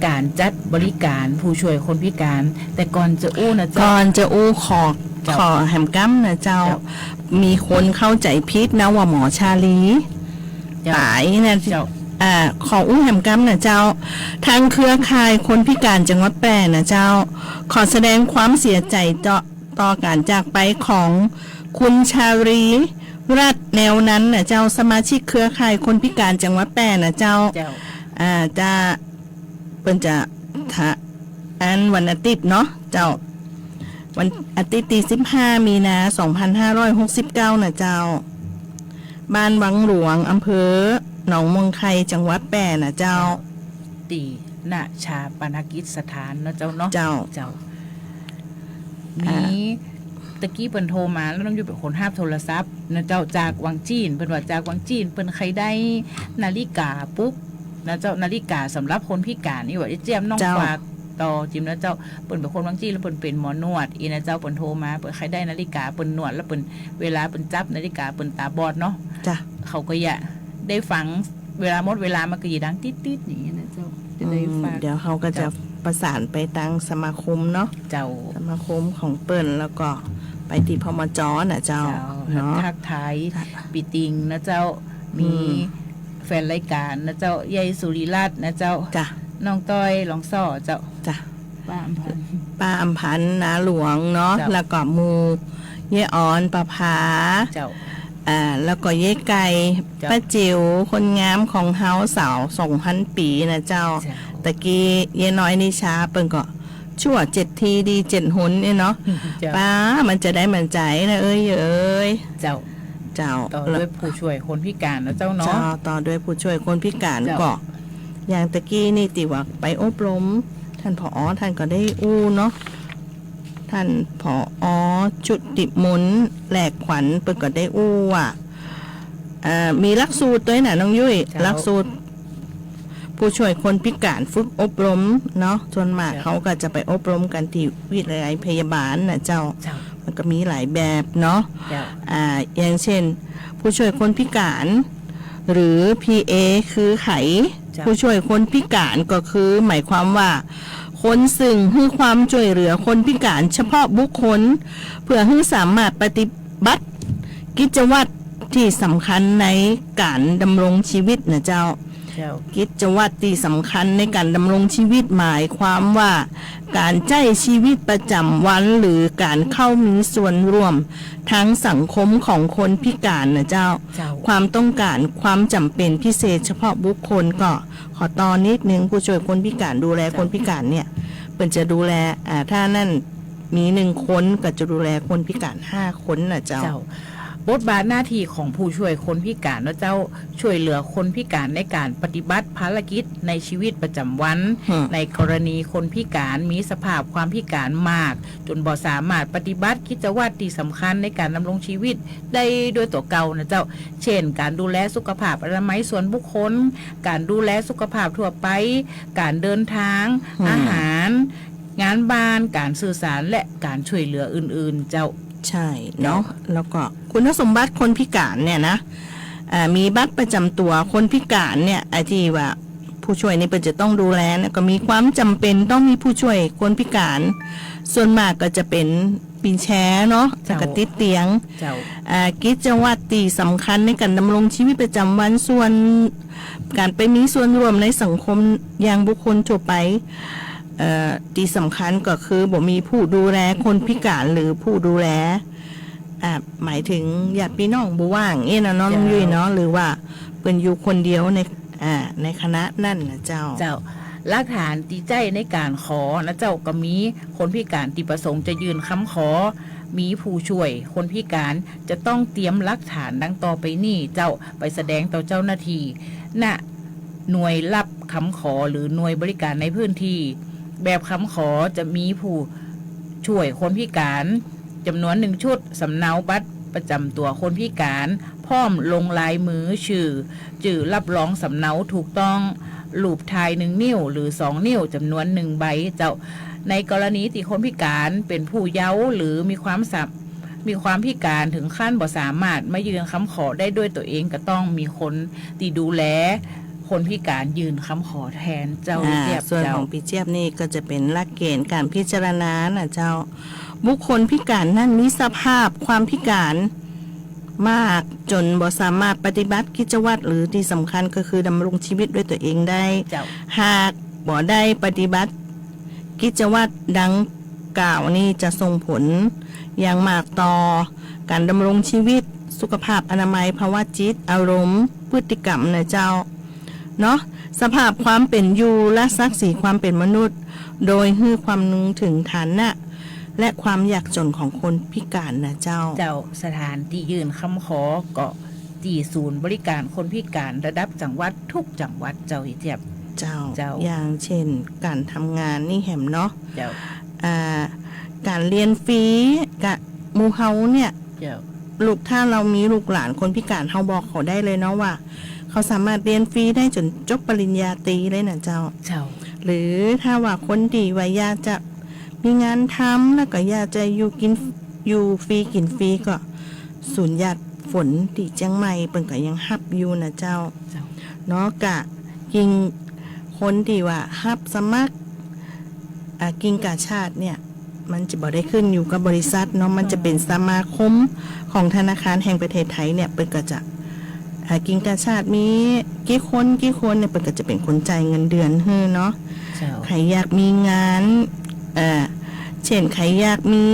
ก๋านจัดบริก๋านผู้ช่วยคนพิก๋าน แต่ก่อนจะอู้นะเจ้า ก่อนจะอู้ขอ เจ้า ขอแหมก้ำนะเจ้า เจ้า มีคนเข้าใจ๋ผิดนะว่าหมอชาลี เจ้า ต๋ายนะ เจ้า อ่า ขออู้แหมก้ำนะเจ้า ทางเครือข่ายคนพิก๋านจังหวัดแป้นะเจ้า ขอแสดงความเสียใจ๋ต่อ ต่อก๋านจากไปของคุณชาลี รัตน์แนวนันท์นะเจ้า สมาชิกเครือข่ายคนพิก๋านจังหวัดแป้นะเจ้า เจ้า อ่า จะ เปิ้นจะ ทะ อันวันอาทิตย์เนาะเจ้า วันอาทิตย์ตี้สิบห้ามีนา สองพันห้าร้อยหกสิบเก้านะเจ้า บ้านวังหลวง อำเภอหนองมวงไค จังหวัดแป้นะเจ้า ตี้ณ ฌาปนกิจสถานเนาะเจ้าเนาะ เจ้า เจ้า มี อ่า ตะกี้เปิ้นโทรมาแล้วน้องยุ้ยเป๋นคนฮับโทรศัพท์นะเจ้า จากวังจีน เปิ้นว่าจากวังจีน เปิ้นใค่ได้นาฬิกาปลุกนะเจ้า นาฬิกาสำหรับคนพิก๋านนี่หว่า เจียมน้อง เจ้า ฝากต่อจิมนะเจ้า เปิ้นเป๋นคนวังจีนแล้วเปิ้นเป๋นหมอนวด อี้นะเจ้า เปิ้นโทรมา เปิ้นใค่ได้นาฬิกา เปิ้นนวดแล้วเปิ้น เวลาเปิ้นจับนาฬิกาเปิ้นต๋าบอดเนาะ จ้ะ เขาก็อยากได้ฟัง เวลาหมดเวลามันก็จะดังติ๊ดๆ อย่างเงี้ยนะเจ้า จะได้ อืม ฟัง เดี๋ยวเขาก็จะ เจ้า ประสานไปตางสมาคมเนาะ เจ้า สมาคมของเปิ้น แล้วก็ไปตี้ พมจ. นะเจ้า เจ้า เนาะ ทักทาย จ้ะ ปี้ติงนะเจ้า มี อืม แฟนรายก๋านนะเจ้า ยายสุริรัตน์นะเจ้า จ้ะ น้องต้อยหลองส่อเจ้า จ้ะ ป้าอำพันธ์ ป้าอำพันธ์ นาหลวงเนาะ เจ้า แล้วก็หมู่ เย้ออน ประภา เจ้า อ่า แล้วก็เย้ไก่ เจ้า ป้าจิ๋ว คนงามของเฮา สาวสองพันปีนะเจ้า เจ้า ตะกี้เย้น้อยนิชาเปิ้นก็จั่วเจ็ดทีดีเจ็ดหนเนี่ยเนาะ เจ้า ป้า มันจะได้หมั่นใจ๋นะ เอ้ย เอ้ย เจ้า เจ้า ต่อด้วยผู้ช่วยคนพิก๋านนะเจ้าเนาะ เจ้า ต่อด้วยผู้ช่วยคนพิก๋าน เจ้า ก็ อย่างตะกี้นี่ตี้ว่าไปอบรม ท่าน ผอ. ท่านก็ได้อู้เนาะ ท่าน ผอ. ชุติมนต์ แหลกขวัญ เปิ้นก็ได้อู้ว่า เอ่อ มีหลักสูตรตวยนะน้องยุ้ย เจ้า หลักสูตรผู้ช่วยคนพิก๋านฝึกอบรมเนาะ ส่วนมาก เจ้า เขาก็จะไปอบรมกั๋นตี้วิทยาลัยพยาบาลนะเจ้า เจ้า มันก็มีหลายแบบเนาะ เจ้า อ่า อย่างเช่น ผู้ช่วยคนพิก๋าน หรือ พีเอ คือใผ เจ้า ผู้ช่วยคนพิก๋านก็คือหมายความว่า คนซึ่งหื้อความจ้วยเหลือคนพิก๋านเฉพาะบุคคล เพื่อหื้อสามารถปฏิบัติกิจวัตรตี้สำคัญในก๋านดำรงชีวิตนะเจ้า เจ้า กิจวัตรตี้สำคัญในก๋านดำรงชีวิตหมายความว่า ก๋านใจ๊ชีวิตประจ๋ำวัน หรือก๋านเข้ามีส่วนร่วมทางสังคมของคนพิก๋านนะเจ้า เจ้า ความต้องก๋าน ความจ๋ำเป๋นพิเศษเฉพาะบุคคล ก็ขอต่อนิดนึง ผู้ช่วยคนพิก๋าน ดูแลคนพิก๋านเนี่ย ปิ้นจะดูแล อ่า ถ้านั้นมีหนึ่งคนก็จะดูแลคนพิก๋านห้าคนน่ะเจ้า เจ้า บทบาทหน้าตี้ของผู้ช่วยคนพิก๋านเนาะเจ้า ช่วยเหลือคนพิก๋านในก๋านปฏิบัติภารกิจในชีวิตประจ๋ำวัน อืม ในกรณีคนพิก๋านมีสภาพความพิก๋านมาก จ๋นบ่สามารถปฏิบัติกิจวัตรตี้สำคัญในก๋านดำรงชีวิตได้ด้วยตั๋วเก่าน่ะเจ้า เจ้น ก๋านดูแลสุขภาพอนามัยส่วนบุคคล ก๋านดูแลสุขภาพทั่วไป ก๋านเดินตาง อืม อาหาร งานบ้าน ก๋านสื่อสาร และก๋านช่วยเหลืออื่นๆ เจ้า ใจ้เนาะ เจ้า แล้วก็คุณสมบัติคนพิก๋านเนี่ยนะ อ่า มีบัตรประจ๋ำตั๋วคนพิก๋านเนี่ย ไอ้ตี้ว่าผู้ช่วยนี่เปิ้นจะต้องดูแลเนี่ย ก็มีความจ๋ำเป๋นต้องมีผู้ช่วยคนพิก๋าน ส่วนมากก็จะเป๋นวีลแชร์เนาะ เจ้า แล้วก็ติดเตียง เจ้า อ่า กิจวัตรตี้สำคัญในก๋านดำรงชีวิตประจ๋ำวัน ส่วนก๋านไปมีส่วนร่วมในสังคมอย่างบุคคลทั่วไป เอ่อ ตี้สำคัญก็คือบ่มีผู้ดูแลคนพิก๋านหรือผู้ดูแล อ่า หมายถึงญาติปี้น้องบ่ว่างเอี้ยนะเนาะ เจ้า ลุงยุ้ยเนาะ หรือว่าเปิ้นอยู่คนเดียวใน อ่า ในคณะนั้นน่ะเจ้า เจ้า หลักฐานตี้ใจ๊ในก๋านขอนะเจ้า ก็มีคนพิก๋านตี้ประสงค์จะยื่นกำขอ มีผู้ช่วยคนพิก๋านจะต้องเตรียมหลักฐานดังต่อไปนี้เจ้า ไปแสดงต่อเจ้าหน้าตี้ ณ หน่วยรับกำขอหรือหน่วยบริการในพื้นตี้ แบบกำขอจะมีผู้ช่วยคนพิก๋านจ๋ำนวนหนึ่งชุด สำเนาบัตรประจ๋ำตั๋วคนพิก๋าน พร้อมลงลายมือ จื้อ จื้อรับรองสำเนาถูกต้อง รูปถ่ายหนึ่งนิ้วหรือสองนิ้วจ๋ำนวนหนึ่งใบเจ้า ในกรณีตี้คนพิก๋านเป๋นผู้เยาว์หรือมีความสา มีความพิก๋านเถิงขั้นบ่สามารถมายื่นกำขอได้ด้วยตั๋วเอง ก็ต้องมีคนตี้ดูแลคนพิก๋านยื่นกำขอแตนเจ้า อ่า เจี๊ยบ ส่วน เจ้า ของปี้เจี๊ยบนี่ก็จะเป๋นหลักเกณฑ์ก๋านพิจารณาน่ะเจ้า บุคคลพิก๋านนั้นมีสภาพความพิก๋านมากจ๋นบ่สามารถปฏิบัติกิจวัตร หรือตี้สำคัญก็คือดำรงชีวิตด้วยตั๋วเองได้ เจ้า หากบ่ได้ปฏิบัติ กิจวัตรดังกล่าวนี้จะส่งผลอย่างมากต่อก๋านดำรงชีวิต สุขภาพอนามัย ภาวะจิต อารมณ์ พฤติกรรมน่ะเจ้า เนาะ สภาพความเป๋นอยู่และศักดิ์ศรีความเป๋นมนุษย์ โดยหื้อความนึกเถิงฐานะ และความยากจ๋นของคนพิก๋านน่ะเจ้า เจ้า สถานตี้ยื่นกำขอก็ ตี้ศูนย์บริการคนพิก๋านระดับจังหวัดทุกจังหวัดเจ้า เจี๊ยบ เจ้า เจ้า อย่างเช่น ก๋านทำงานนี่แหมเนาะ เจ้า อ่า ก๋านเฮียนฟรี กะหมู่เฮาเนี่ย เจ้า ลูก ถ้าเฮามีลูกหลานคนพิก๋าน เฮาบอกเขาได้เลยเนาะว่า เขาสามารถเฮียนฟรีได้จ๋นจบปริญญาตรีเลยน่ะเจ้า เจ้า หรือถ้าว่าคนตี้ว่าอยากจะ มีงานทำ แล้วก็อยากจะอยู่กิน อยู่ฟรีกิ๋นฟรี ก็ศูนย์หยาดฝนตี้เจียงใหม่เปิ้นก็ยังฮับอยู่น่ะเจ้า เจ้า เนาะ กะกิ่งคนตี้ว่าฮับสมัคร อ่า กิ่งกาชาดเนี่ย มันจะบ่ได้ขึ้นอยู่กับบริษัทเนาะ มันจะเป๋นสมาคมของธนาคารแห่งประเทศไทยเนี่ย เปิ้นก็จะ อ่า กิ่งกาชาดมีกี่คน กี่คนเนี่ย เปิ้นก็จะเป๋นคนจ่ายเงินเดือนหื้อเนาะ เจ้า ใผอยากมีงาน เอ่อ เช่น ใผอยากมี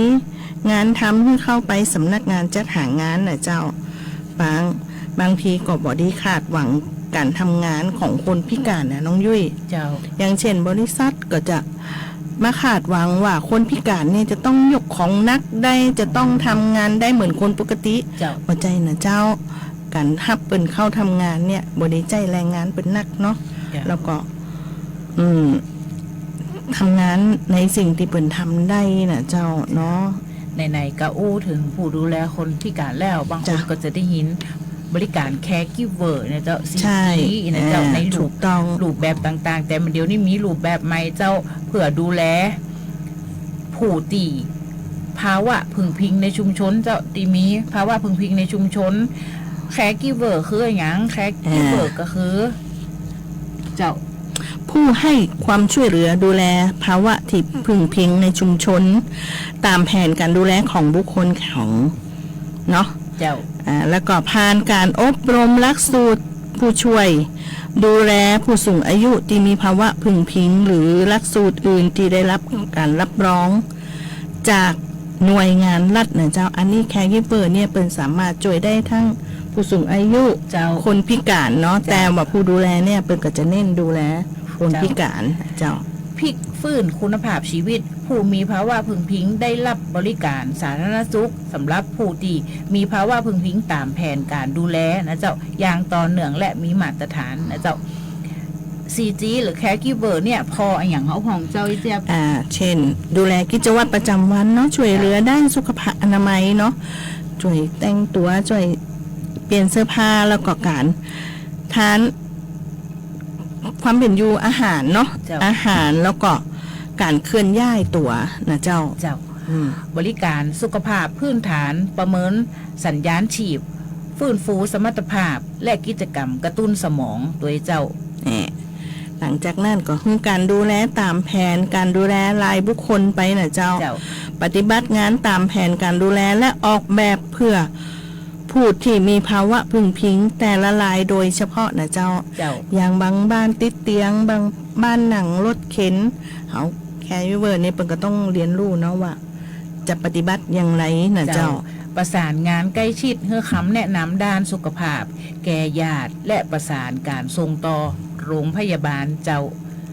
งานทำหื้อเข้าไปสำนักงานจัดหางานน่ะเจ้า บาง บางทีก็บ่ได้คาดหวังก๋านทำงานของคนพิก๋านน่ะน้องยุ้ย เจ้า อย่างเช่น บริษัทก็จะมาคาดหวังว่าคนพิก๋านเนี่ยจะต้องยกของหนักได้ จะต้องทำงานได้เหมือนคนปกติ เจ้า บ่ใจ้น่ะเจ้า ก๋านฮับเปิ้นเข้าทำงานเนี่ย บ่ได้ใจ๊แรงงานเปิ้นหนักเนาะ เจ้า แล้วก็ อืม ทำงานในสิ่งตี้เปิ้นทำได้น่ะเจ้าเนาะ ไหนๆ ก็อู้เถิงผู้ดูแลคนพิก๋านแล้ว บางคน เจ้า ก็จะได้ยินบริการ caregiver เนี่ยเจ้า ใจ้ ซีจี เนี่ยเจ้า อ่า ในรูป ถูกต้อง รูปแบบต่างๆ แต่มันเดี๋ยวนี้มีรูปแบบใหม่เจ้า เพื่อดูแล ผู้ตี้ภาวะพึงพิงในชุมชนเจ้า ตี้มีภาวะพึงพิงในชุมชน caregiver คืออะหยัง caregiver อ่า ก็คือ เจ้า ผู้ให้ความช่วยเหลือดูแลภาวะตี้พึงพิงในชุมชน ต๋ามแผนก๋านดูแลของบุคคลของ เนาะ เจ้า อ่า แล้วก็ผ่านก๋านอบรมหลักสูตรผู้ช่วยดูแลผู้สูงอายุตี้มีภาวะพึงพิง หรือหลักสูตรอื่นตี้ได้รับก๋านรับรองจากหน่วยงานรัฐน่ะเจ้า อันนี้ caregiver เนี่ยเปิ้นสามารถจ้วยได้ทั้งผู้สูงอายุ เจ้า คนพิก๋านเนาะ เจ้า แต่ว่าผู้ดูแลเนี่ยเปิ้นก็จะเน้นดูแลคนพิก๋านเจ้า เจ้า พลิกฟื้นคุณภาพชีวิตผู้มีภาวะพึงพิงได้รับบริการสาธารณสุขสำหรับผู้ตี้มีภาวะพึงพิงต๋ามแผนก๋านดูแลนะเจ้า อย่างต่อเนื่องและมีมาตรฐานนะเจ้า ซีจี หรือ caregiver เนี่ย ผ่ออะหยังเฮาพ่องเจ้า อีเจี๊ยบ อ่า เช่น ดูแลกิจวัตรประจำวันเนาะ ช่วยเหลือด้านสุขภาพอนามัยเนาะ ช่วยแต่งตั๋ว ช่วยเปลี่ยนเสื้อผ้า แล้วก็ก๋านทาน ความเป๋นอยู่ อาหารเนาะ เจ้า อาหาร แล้วก็ก๋านเคลื่อนย้ายตั๋วนะเจ้า เจ้า อืม บริการสุขภาพพื้นฐาน ประเมินสัญญาณชีพ ฟื้นฟูสมรรถภาพ และกิจกรรมกระตุ้นสมองตวยเจ้า แหม หลังจากนั้นก็คือก๋านดูแลต๋ามแผนก๋านดูแลรายบุคคลไปนะเจ้า เจ้า ปฏิบัติงานต๋ามแผนก๋านดูแลและออกแบบเพื่อ ผู้ตี้มีภาวะพึงพิงแต่ละรายโดยเฉพาะนะเจ้า เจ้า อย่างบางบ้านติดเตียง บางบ้านนั่งรถเข็น เฮา caregiver นี่เปิ้นก็ต้องเฮียนฮู้เนาะว่า จะปฏิบัติอย่างไรนะเจ้า เจ้า ประสานงานใกล้ชิด หื้อคำแนะนำด้านสุขภาพ แก่ญาติ และประสานก๋านส่งต่อโรงพยาบาลเจ้า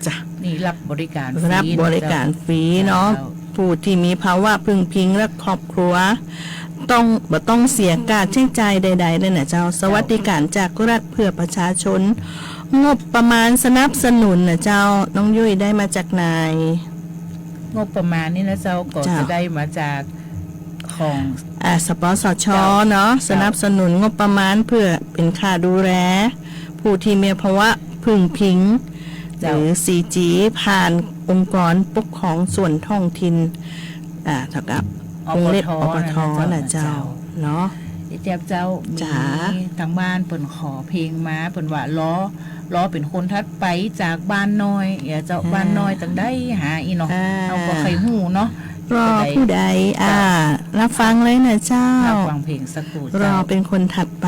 จ้ะ นี่รับบริการฟรี รับบริการฟรีเนาะ เจ้า ผู้ตี้มีภาวะพึงพิงและครอบครัว ต้อง บ่ต้องเสียค่าใจ๊จ่ายใดๆ เลยนะเจ้า เจ้า สวัสดิการจากรัฐเพื่อประชาชน งบประมาณสนับสนุนนะเจ้า น้องยุ้ยได้มาจากไหน งบประมาณนี่นะเจ้า ก็ เจ้า จะได้มาจากของ อ่า สปสช เจ้า เนาะ เจ้า สนับสนุนงบประมาณเพื่อเป๋นค่าดูแล ผู้ตี้มีภาวะพึงพิง เจ้า หรือ ซีจี ผ่านองค์กรปกครองส่วนท้องถิ่น อ่า เท่ากับ อปท วงเล็บ อปท นะเจ้า นะเจ้า เจ้า เนาะ อีเจี๊ยบเจ้า จ๋า มีตางบ้านเปิ้นขอเพลงมา เปิ้นว่า รอ รอเป๋นคนถัดไปจากบ้านน้อย เอ้ยเจ้า เออ บ้านน้อยตังใดหาอี้เนาะ อ่า เฮาก็ใค่ฮู้เนาะ รอผู้ใด เจ้า อ่า รับฟังเลยนะเจ้า รับฟังเพลงสักครู่ รอ เจ้า เป๋นคนถัดไป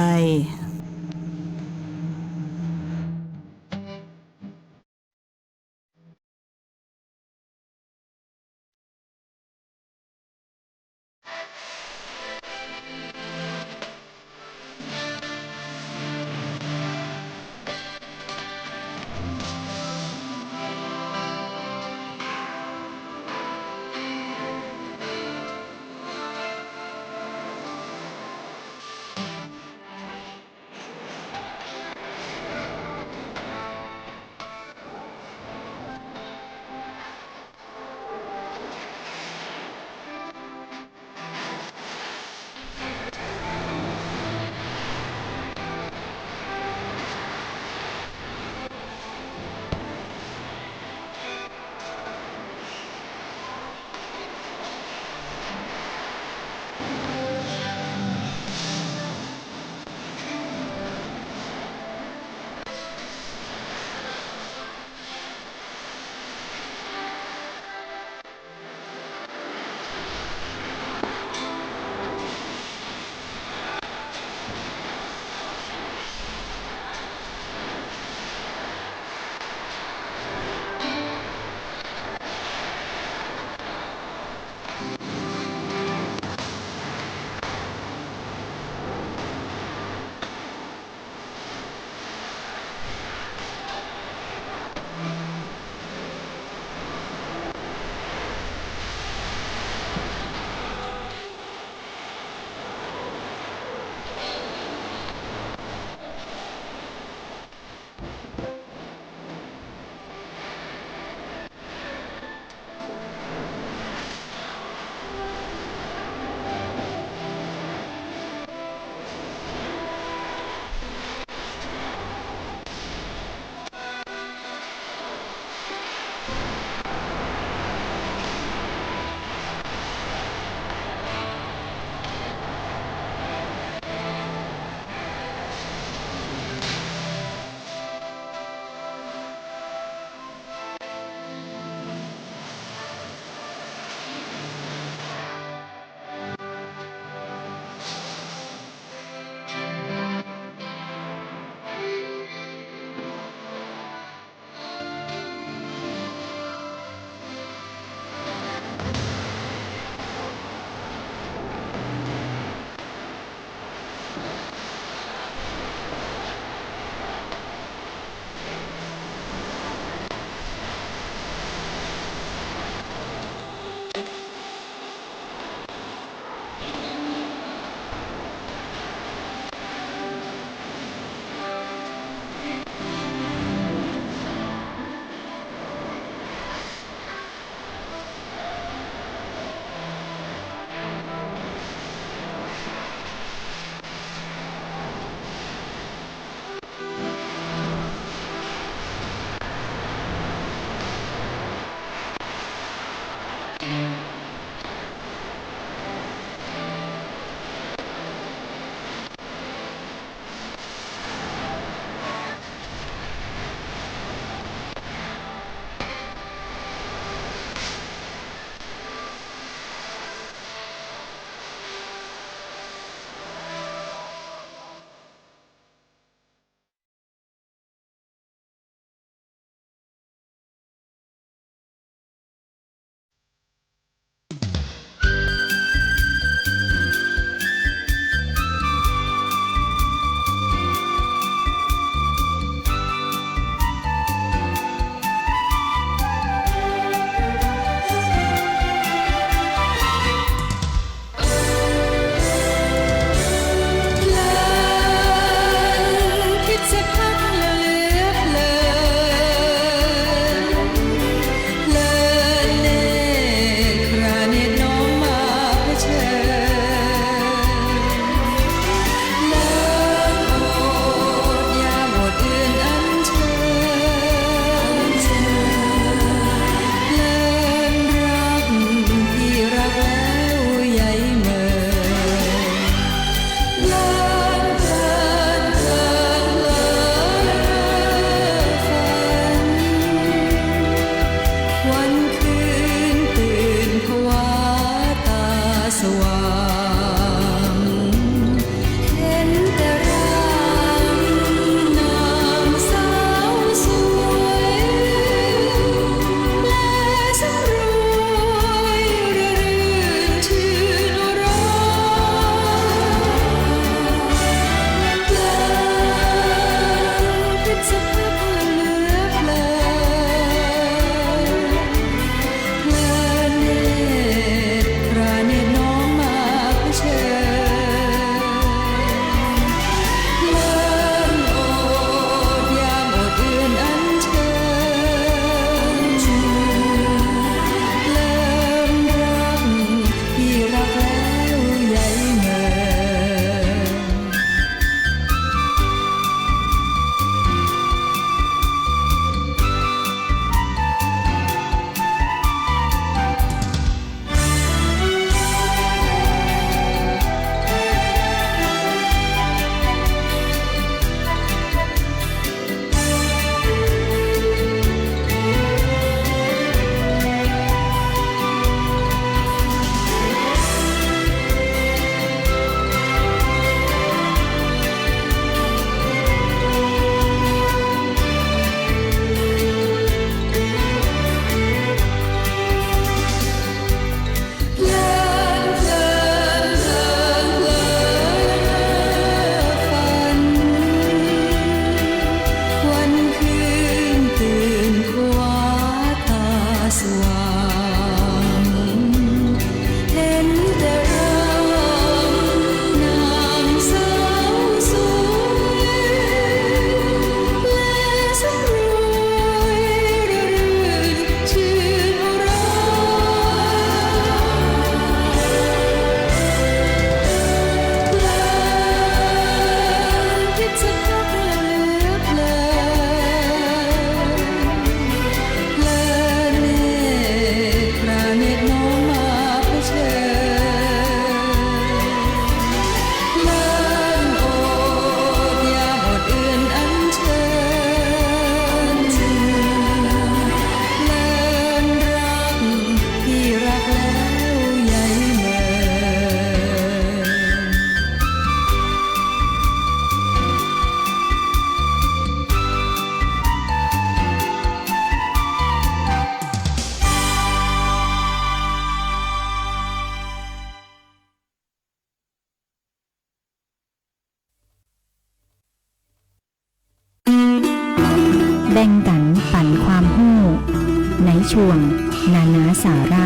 นานาสาระ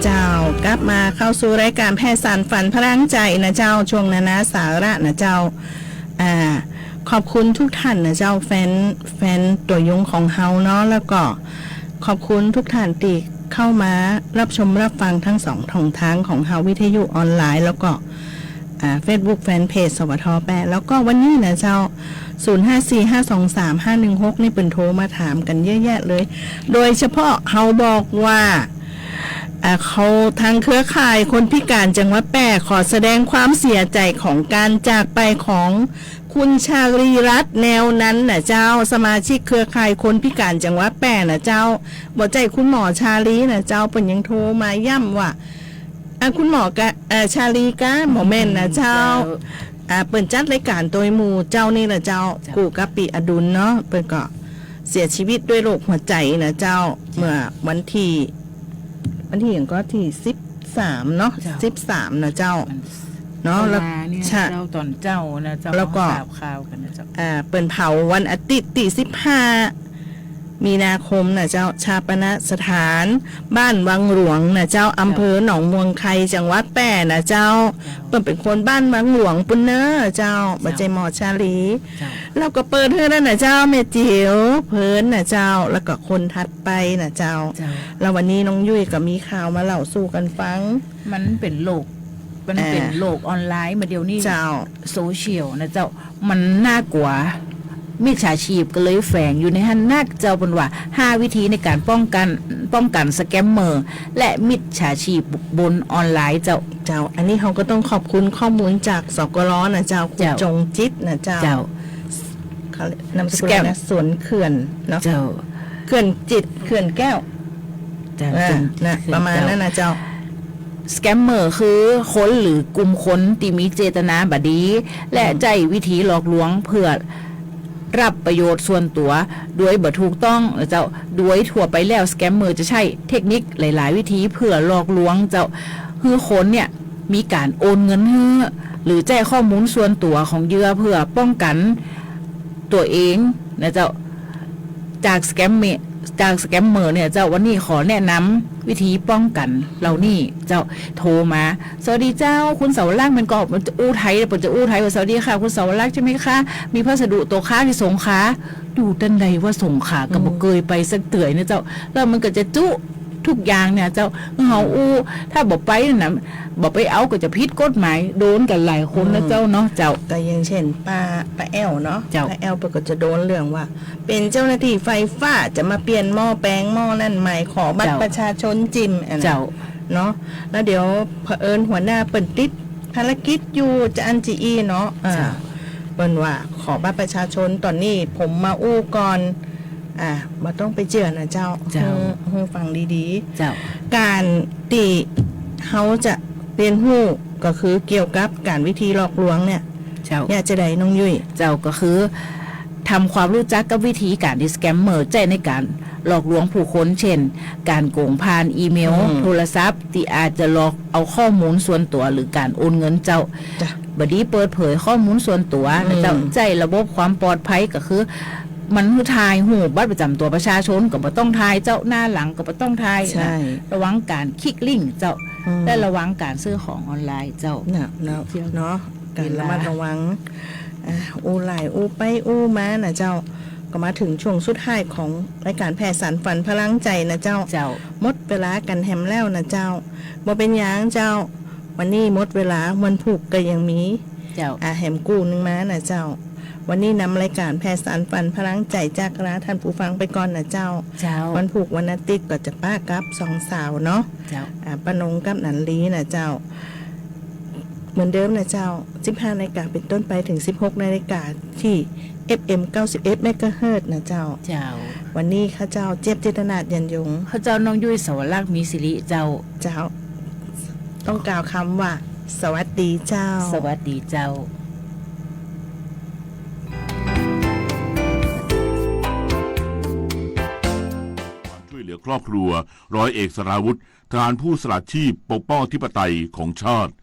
เจ้า กลับมาเข้าสู่รายการแพทย์สานฝันพลังใจ๋นะเจ้า ช่วงนานาสาระนะเจ้า อ่า ขอบคุณทุกท่านนะเจ้า แฟน แฟนตั๋วยงของเฮาเนาะ แล้วก็ขอบคุณทุกท่านตี้เข้ามารับชมรับฟังทั้งสองช่องทางของเฮา วิทยุออนไลน์ แล้วก็ อ่า เฟซบุ๊กแฟนเพจ สวท แปด แล้วก็วันนี้นะเจ้า ศูนย์ห้าสี่ห้าสองสามห้าหนึ่งหก นี่เปิ้นโทรมาถามกั๋นเยอะแยะเลย โดยเฉพาะเขาบอกว่า อ่า เขาทางเครือข่ายคนพิการจังหวัดแป้ขอแสดงความเสียใจ๋ของการจากไปของคุณชาลีรัตน์ แนวนั้นนะเจ้า สมาชิกเครือข่ายคนพิการจังหวัดแป้นะเจ้า บ่ใจ้คุณหมอชาลีนะเจ้า เปิ้นยังโทรมาย้ำว่า อ่ะ คุณหมอกะ เอ่อ ชาลีกะ หมอแม่นนะเจ้า เจ้า อ่า เปิ้นจัดรายการโตยหมู่เจ้านี่แหละเจ้า เจ้า กู้กับปี้อดุลเนาะ เปิ้นก็เสียชีวิตด้วยโรคหัวใจ๋นะเจ้า เจ้า เมื่อวันตี้ วันตี้หยังก็ตี้สิบสามเนาะ เจ้า สิบสามนะเจ้า มัน เนาะ เมื่อวานเนี่ย แล้ว เจ้า ต๋อนเจ๊านะเจ้า แล้วก็ เฮาทราบข่าวกั๋นนะเจ้า อ่า เปิ้นเผาวันอาทิตย์ตี้สิบห้า มีนาคมนะเจ้า ฌาปนสถานบ้านวังหลวงนะเจ้า เจ้า อำเภอหนองมวงไค จังหวัดแป้นะเจ้า เจ้า เปิ้นเป๋นคนบ้านวังหลวงปู้นเน้อเจ้า เจ้า บ่ใจ้หมอชาลี เจ้า แล้วก็เปิดหื้อนั่นนะเจ้า แม่จิ๋วเปิ้นนะเจ้า แล้วก็คนถัดไปนะเจ้า เจ้า แล้ววันนี้น้องยุ้ยก็มีข่าวมาเล่าสู่กั๋นฟัง มันเป๋นโลก มันเป๋น อ่า โลกออนไลน์มาเดี๋ยวนี้ เจ้า โซเชียลนะเจ้า มันน่ากลัว มิจฉาชีพก็เลยแฝงอยู่ในหั้นนักเจ้า เปิ้นว่าห้าวิธีในการป้องกัน ป้องกันสแกมเมอร์ และมิจฉาชีพบนออนไลน์เจ้า เจ้า อันนี้เฮาก็ต้องขอบคุณข้อมูลจาก สกล นะเจ้า คุณ เจ้า จงจิตนะเจ้า เจ้า เขานามสกุล สแกม นะ สวนเขื่อนเนาะ เจ้า เขื่อนจิต เขื่อนแก้ว เจ้า อ่า จงจิต นะ เขื่อน ประมาณ เจ้า นั้นนะเจ้า สแกมเมอร์คือคนหรือกลุ่มคนตี้มีเจตนาบ่ดี และ อืม ใจ๊วิธีหลอกลวงเพื่อรับประโยชน์ส่วนตั๋วโดยบ่ถูกต้องนะเจ้า โดยทั่วไปแล้วสแกมเมอร์จะใจ๊เทคนิคหลายๆ วิธีเพื่อหลอกลวงเจ้า หื้อคนเนี่ยมีการโอนเงินหื้อ หรือใจ๊ข้อมูลส่วนตั๋วของเหยื่อเพื่อป้องกันตั๋วเองนะเจ้า จากสแกมเมอร์ จากสแกมเมอร์เนี่ยเจ้า วันนี้ขอแนะนำวิธีป้องกันเหล่านี้เจ้า โทรมา สวัสดีเจ้า คุณเสาวลักษณ์ มันก็จะอู้ไทย เปิ้นจะอู้ไทยว่า สวัสดีค่ะ คุณเสาวลักษณ์ใช่ไหมคะ มีพัสดุตกค้างตี้สงขลา อยู่ตันใดว่าสงขลา ก็บ่ อืม เกยไปสักเตื้อนะเจ้า แล้วมันก็จะจุ๊ทุกอย่างเนี่ยเจ้า เฮาอู้ ถ้าบ่ไปนะ บ่ไปเอาก็จะผิดกฎหมาย โดนกั๋นหลายคนนะ อืม เจ้าเนาะ เจ้า ก็อย่างเช่นป้า ป้าแอ้วเนาะ เจ้า ป้าแอ้วเปิ้นก็จะโดนเรื่องว่า เป๋นเจ้าหน้าตี้ไฟฟ้าจะมาเปลี่ยนหม้อแปลงหม้อนั่นใหม่ ขอบัตร เจ้า ประชาชนจิม อันนั้น เจ้า เนาะ แล้วเดี๋ยวเผอิญหัวหน้าเปิ้นติดภารกิจอยู่ จะอั้นจะอี้เนาะ อ่า เจ้า เปิ้นว่าขอบัตรประชาชน ต๋อนนี้ผมมาอู้ก่อน อ่า บ่ต้องไปเจื้อนะเจ้า เจ้า หื้อ หื้อฟังดีๆ เจ้า การตี้เฮาจะเรียนรู้ก็คือเกี่ยวกับการวิธีหลอกลวงเนี่ย เจ้า เนี่ยจะใดน้องยุ้ย เจ้า ก็คือทำความรู้จักกับวิธีการตี้สแกมเมอร์ใจ๊ในการหลอกลวงผู้คน เช่น การโกงผ่านอีเมล อืม โทรศัพท์ ตี้อาจจะหลอกเอาข้อมูลส่วนตั๋วหรือการโอนเงินเจ้า จ้ะ บ่ดีเปิดเผยข้อมูลส่วนตั๋วนะเจ้า อืม ใจ๊ระบบความปลอดภัยก็คือ มันหื้อถ่ายรูปบัตรประจำตั๋วประชาชนก็บ่ต้องถ่ายเจ้า หน้าหลังก็บ่ต้องถ่ายนะ ใช่ ระวังการคลิกลิงก์เจ้า อืม และระวังการซื้อของออนไลน์เจ้า น่ะ เนาะ เจ้า เนาะ การระมัดระวัง เวลา อ่า อู้หลายอู้ไปอู้มานะเจ้า ก็มาถึงช่วงสุดท้ายของรายการแพทย์สานฝันพลังใจ๋นะเจ้า เจ้า หมดเวลากั๋นแหมแล้วนะเจ้า บ่เป๋นหยังเจ้า วันนี้หมดเวลา วันพูกก็ยังมี เจ้า อ่า แหมกู้นึ่งมานะเจ้า วันนี้นำรายการแพทย์สานฝันพลังใจ๋จากลาท่านผู้ฟังไปก่อนนะเจ้า เจ้า วันพูกวันอาทิตย์ก็จะปะกับสองสาวเนาะ เจ้า อ่า ป้านงกับหนันลีนะเจ้า เหมือนเดิมนะเจ้า สิบห้านาฬิกาเป๋นต้นไปถึงสิบหกนาฬิกา ตี้ เอฟเอ็ม เก้าสิบเอ็ดเมกะเฮิรตซ์นะเจ้า เจ้า วันนี้ข้าเจ้าเจี๊ยบจิตรนาถ ยันยง ข้าเจ้าน้องยุ้ย เสาวลักษณ์ มีศิริ เจ้า เจ้า ต้องกล่าวกำว่า สวัสดีเจ้า สวัสดีเจ้า ความช่วยเหลือครอบครัว ร้อยเอกสราวุธ ทหารผู้สละชีพปกป้องอธิปไตยของชาติ